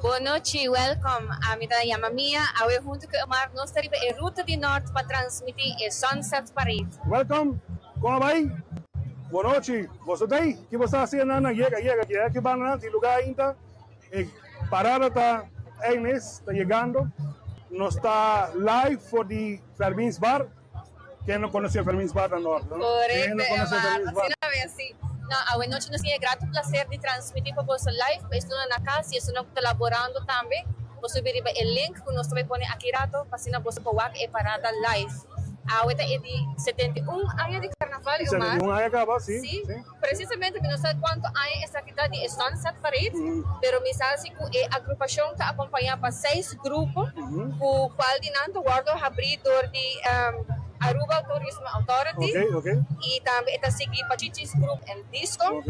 Bon nochi, welcome. Ami ta yama Mia. Awe hunto ku Omar nos ta riba e ruta di Nort pa transmiti e Sunset Parade. Welcome. Kon a bai? Bon nochi. Boso ta ei? Ki bo sta hasi nan? Yega, yega. Yega ki banda nan tin luga ainda. E parada ta ei mes, ta yegando. Nos ta live for di Fermin's Bar. Ken no conoce Fermin's Bar na Noord, no? Ken no conoce Fermin's Bar? Asina mes, si. No, awe nochi nos tin e grato placer di transmiti pa boso live, pa esunnan na cas y esunnan cu ta laborando tambe. Bo subi riba e link cu nos ta bay pone aki rato pa asina boso por wak e parada live. Awe ta e di 71 aña di Carnaval, Omar. 71 aña caba, si. Si. Precisamente mi no sa cuanto aña esaki ta di e Sunset Parade, pero mi sa si cu e agrupacion ta acompaña pa seis grupo, cu cual di nan ta wordo habri door di Aruba Tourism Authority y tambe e ta sigui pa Chichi's Group and Disco,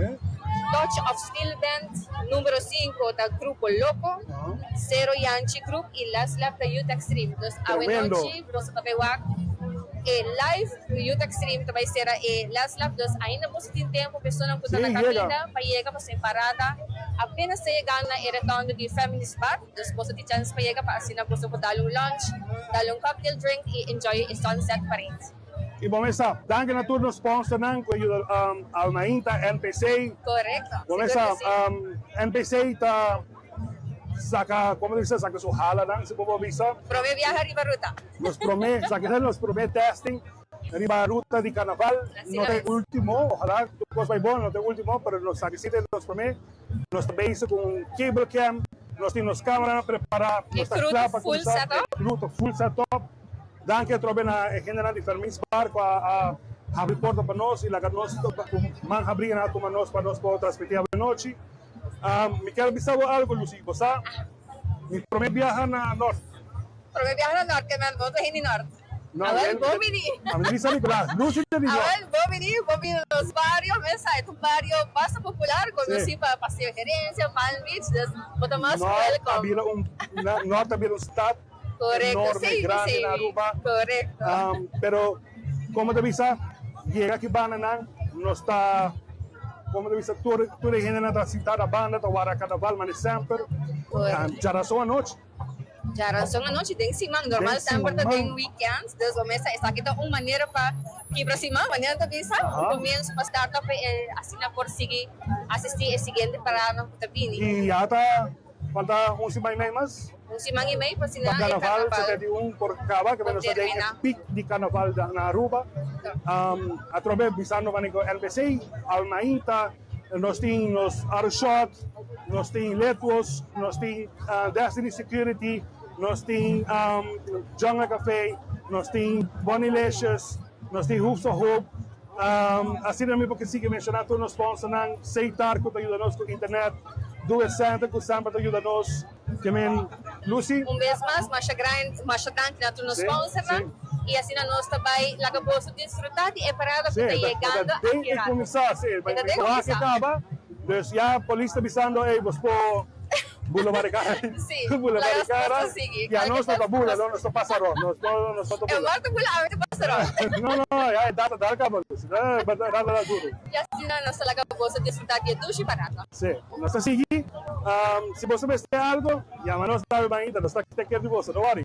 Touch of Steel Band, Numero Cinco ta Grupo Loco, Cero Yanchi Group y Last Lap ta Youth Extreme. Dus awe nochi boso ta bay wak e live. Ku Youth Extreme ta bai sera e last lap dus ainda boso tin tempo personan ku ta na kaminda pa yega pasobra e parada apenas ta yegando na e retondo di Feminist Bar dus boso tin chance pa yega pa asina boso por dal un lunch, dal un cocktail drink i enjoy e sunset parade. I bo mes sa, danki na tur nos sponsornan ku a yuda Almainta, NPC. Korekto, Bo mes sa, NPC ta saka, komo ta bisa, saka su halanan si bo por bisa. Prome biaha riba ruta. Nos prome, esaki ta nos prome testing riba ruta di carnaval, no ta e ultimo, ojalá tur cos bay bon, no ta e ultimo, pero nos esaki si ta nos prome, nos ta bezig cu un cable cam, nos tin nos cameranan prepara, nos ta cla pa cuminsa, e crew ta full set up, danki atrobe na e hendenan di Fermin's Bar cu a habri porta pa nos y laga nos cu man habri nan a tuma nos pa nos por transmiti awe nochi. Mi kier bisa bo algo Lucy, bo sa mi prome biaha na Nort. Prome biaha na Nort ke men bo ta hende Nort. Awel bo bini. Ami ta di San Nicolas, Lucy ta di Nort. Awel bo bini, bo bini na nos bario, men sa e ta un bario basta popular, konosí pa Paseo Herencia, Palm Beach, dus bo ta mas welkom. Nort a bira un, Nort a bira un stad enorme, grandi na Aruba. Korekto. Pero komo ta bisa, yega aki banda nan, nos ta, komo ta bisa, tur tur e hendenan ta sinta na banda ta wara karnaval mane semper, djarason anochi. Djarason anochi den siman, normal semper ta den weekend, dus bo mester esaki ta un manera pa kibra siman, manera ta bisa, un komienso pa start up asina por sigui asisti e siguiente paradanan ku ta bini. I ya ta falta un siman i mei mas. Un siman i mei pa asina e karnaval 71 por kaba, ke nos ta den e pik di karnaval na Aruba. Atrobe bisando manera ku LBC, Almainta. Nos tin nos Arshot, nos tin Letwos, nos tin Destiny Security, nos tin Jungle Cafe, nos tin Bonilicious, nos tin Hoops of Hope. Asina mi por ke sigui menshoná tur nos sponsornan, Seitar ku ta yuda nos ku internet, Do It Center ku semper ta yuda nos. Ke men Lucy. Un bes mas, masha gran, masha danki na tur nos sponsornan y asina nos ta bay laga boso disfruta di e parada cu ta yegando aki rato. E ta den e cuminsa, si, E ta den cuminsa. Caba, dus ya polis ta bisando, ey, bos por bula barikada, Si, bula laga nos barikada, ta sigui. ya nos no ta bula, no, nos ta pasa rond, nos no, nos no ta E bula. wak ta bula, awe ta pasa rond. No, no, ya e data dal caba, Lucy, e data dal duro. Y asina nos ta laga boso disfruta di e dushi parada. Si, nos ta sigui. Si boso mester algo, yama nos David Manita, nos ta take care di boso, no worry.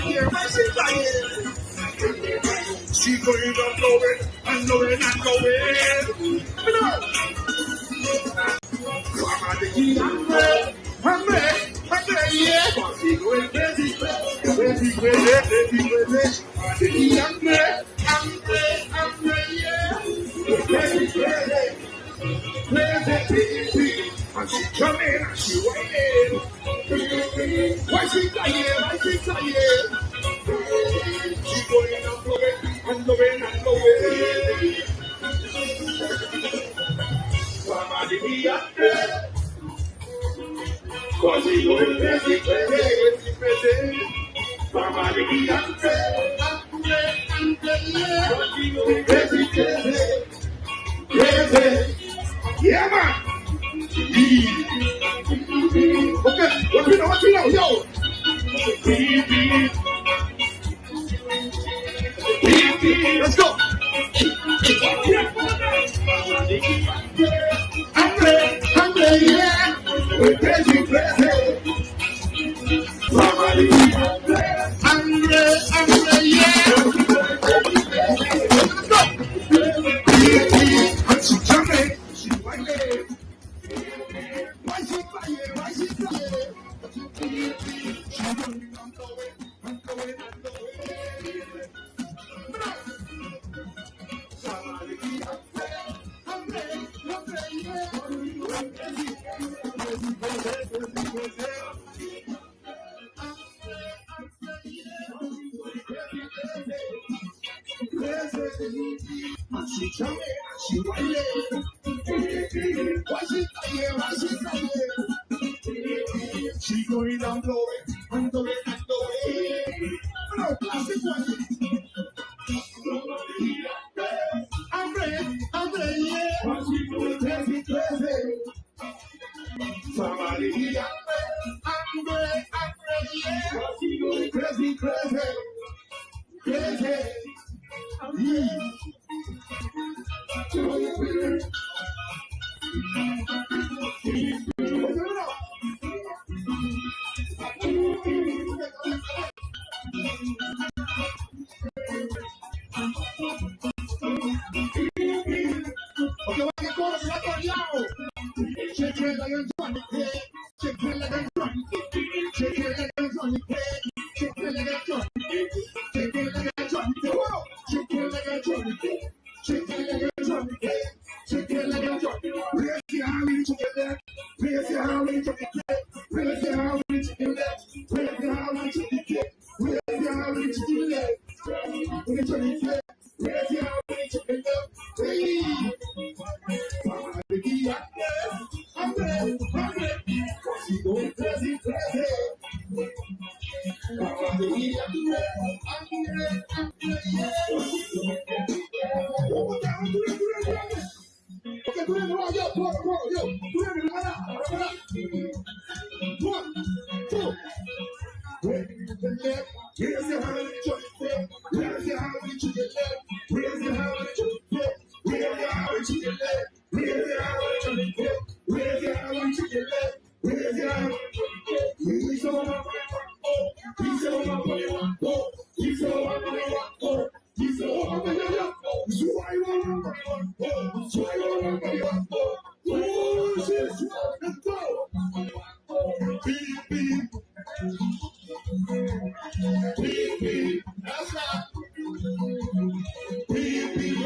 crying? Why she crying? She going and going and going and going. Hambre, hambre, yeah. She going crazy, crazy, crazy, crazy, crazy. Hambre, hambre, hambre, yeah. Crazy, crazy, crazy, and she coming and she waiting. Why she crying? Why she crying? She going and going and going and going. Somebody be up there. Cause she going crazy, crazy, crazy, crazy. Somebody be up there. Cause she going crazy, crazy, crazy. Yeah, man. Okay, what we know, what we know, yo. Let's go. Hambre, hambre, yeah. We're crazy, crazy. Somebody, hambre, hambre, yeah. Let's go. And she jumping, she whining. Why she crying? Why she crying? She going and going and going and going. Somebody, hambre, hambre, yeah. Crazy, crazy, crazy, crazy, crazy. And she jumping, she whining. Why she crying? Why she crying? She going and going and going and going. No, classic one. Hambre, hambre, yeah. Crazy, crazy. Somebody, hambre, hambre, yeah. Crazy, crazy, crazy. Yeah. Okay, what you call it? Like yo. Shake it like a Johnny. Shake it like a Johnny. Shake it like a Johnny. Shake it like a Johnny. Shake it like a Johnny. Shake it like a Johnny. Shake it like a Johnny. Shake it like a Johnny. Raise your hand to your left. Raise your hand to your left. Raise your hand to your left. Raise your hand to your left. Raise your hand to your left. Raise your hand Raise your hand to your left. Hey. Crazy, crazy. Okay, yo, yo. One, two. Left. Raise your hand to your left. Raise your hand to your left. Raise your hand to your left. Raise your hand to your left. Raise your hand to your left. Raise your hand to your left. Raise your hand. We saw one, oh, we saw one, oh, we saw one, oh, we saw one, oh, oh, oh, let's go. Beep, beep. Beep, beep. That's right. Beep, beep.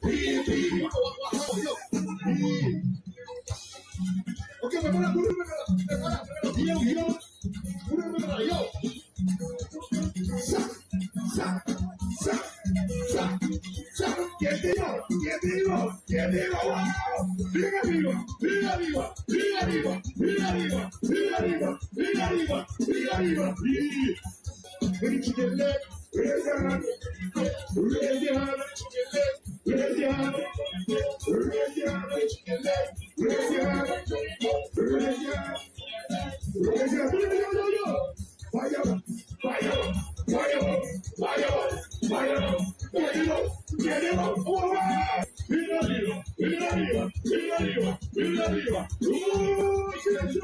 Beep, beep. Okay, prepara, prepara, prepara, yo, yo. Prepara, yo. Sa, sa, sa, sa, sa. ¿Quién dijo? ¿Quién dijo? ¿Quién dijo? ¡Wow! ¡Bien arriba! ¡Bien arriba! ¡Bien arriba! ¡Bien arriba! ¡Bien arriba! ¡Bien arriba! ¡Bien arriba! Reach your left, raise your hand, raise your hand to your left, raise your hand, raise your hand to your left, raise your hand, raise your hand, raise your hand, yo, yo, yo. Fire, fire, fire, fire, fire, fire, get it up, oh, bien arriba, bien arriba, bien arriba, bien arriba. Sí, sí.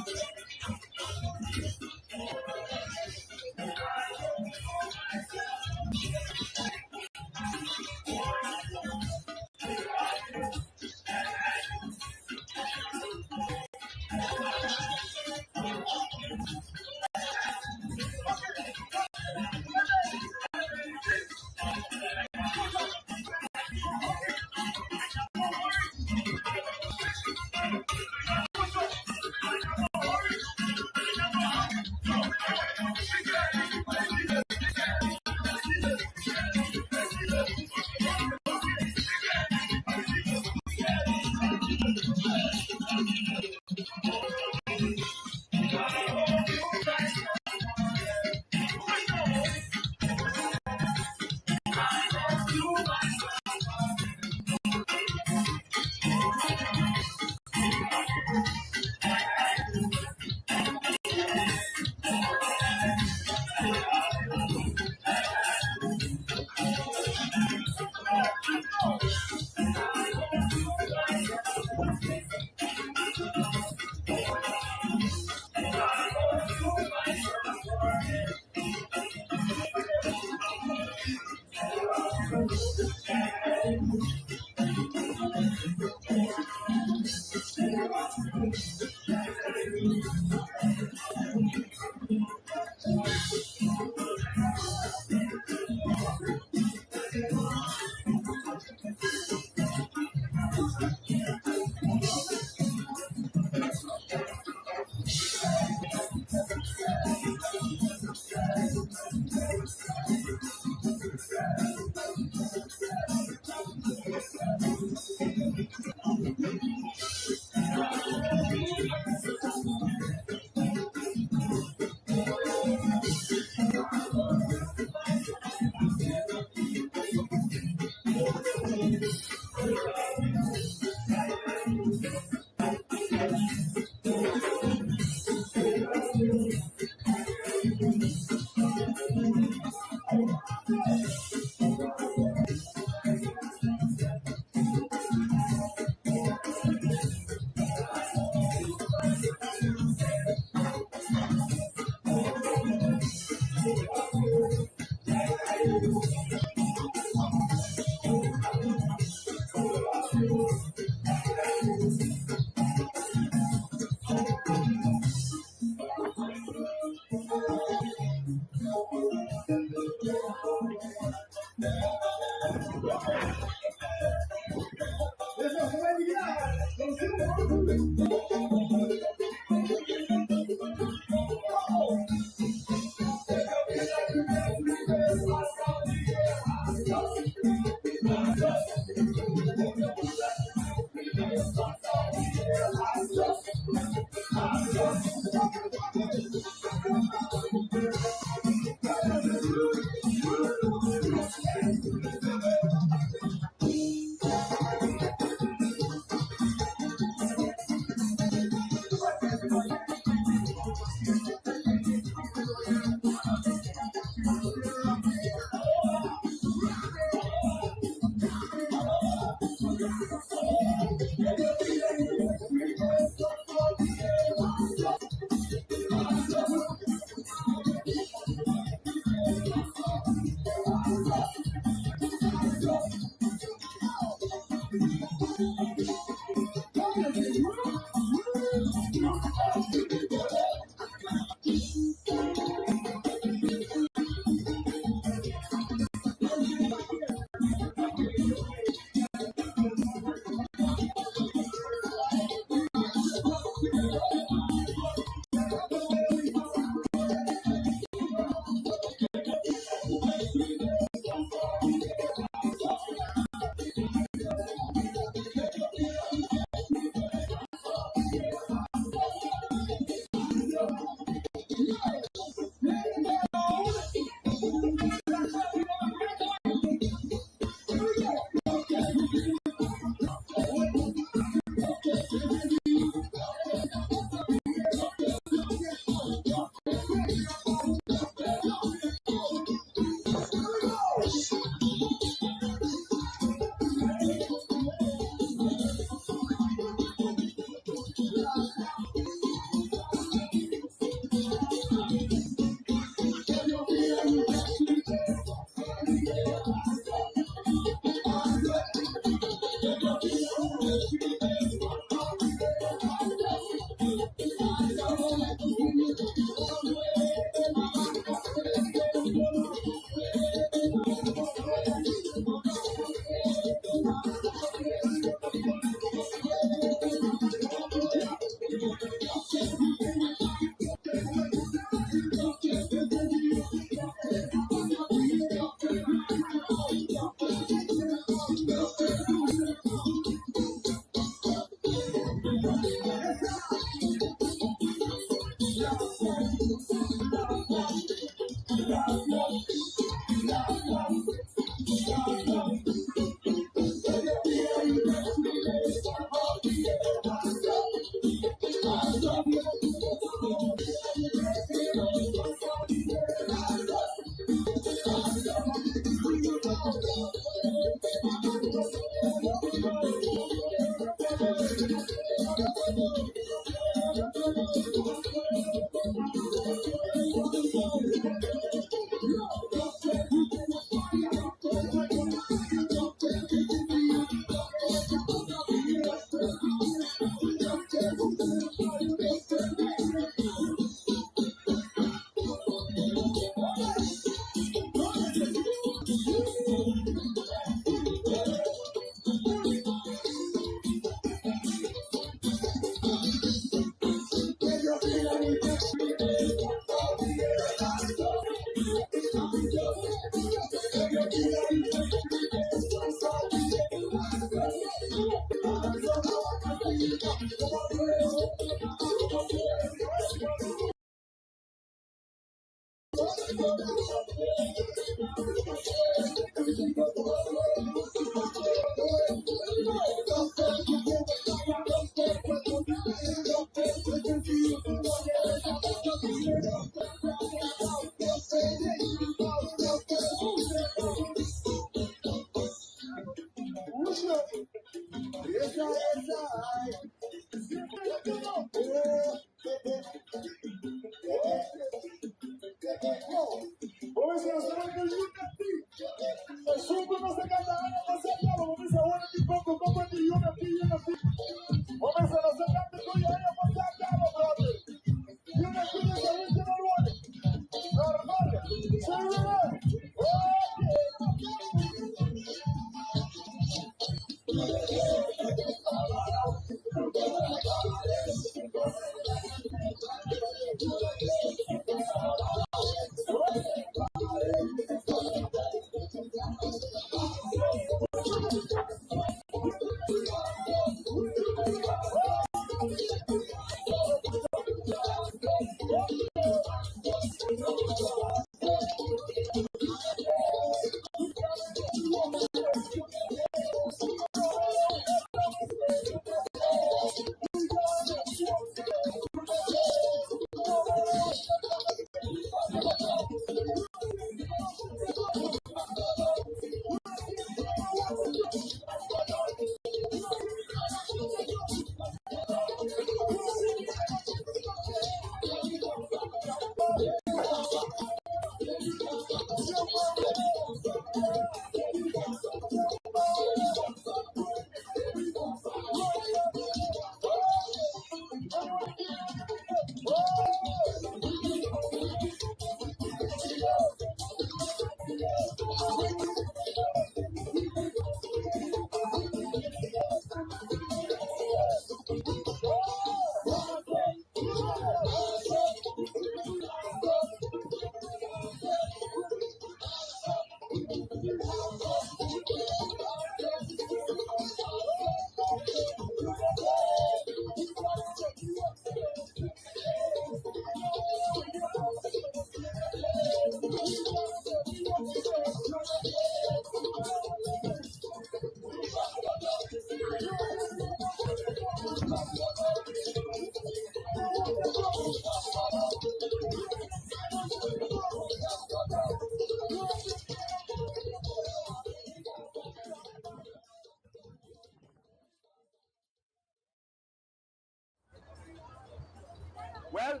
Well,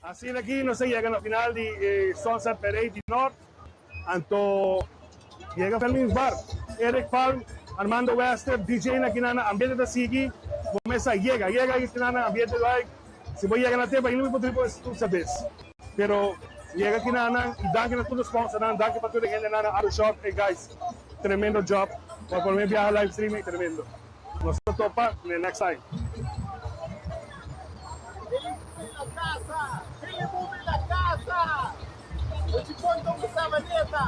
asina aki nos a yega na final di e Sunset Parade di Noord. Anto yega Fermin's Bar, Eric Palm, Armando Wester, DJ na kinana, ambiente ta sigui. Bo mesa yega, yega aki kinana, ambiente like. Si bo yega na tempo, ainda mi por tripa un sabes. Pero yega kinana y danki na tur nos sponsornan, danki pa tur e hendenan na Auto Shop. Hey guys, tremendo job. Pa prome biaha live streaming, tremendo. Nos ta topa ne next time. Na casa! Billy Movie na casa! Vou te contar um sabaneta!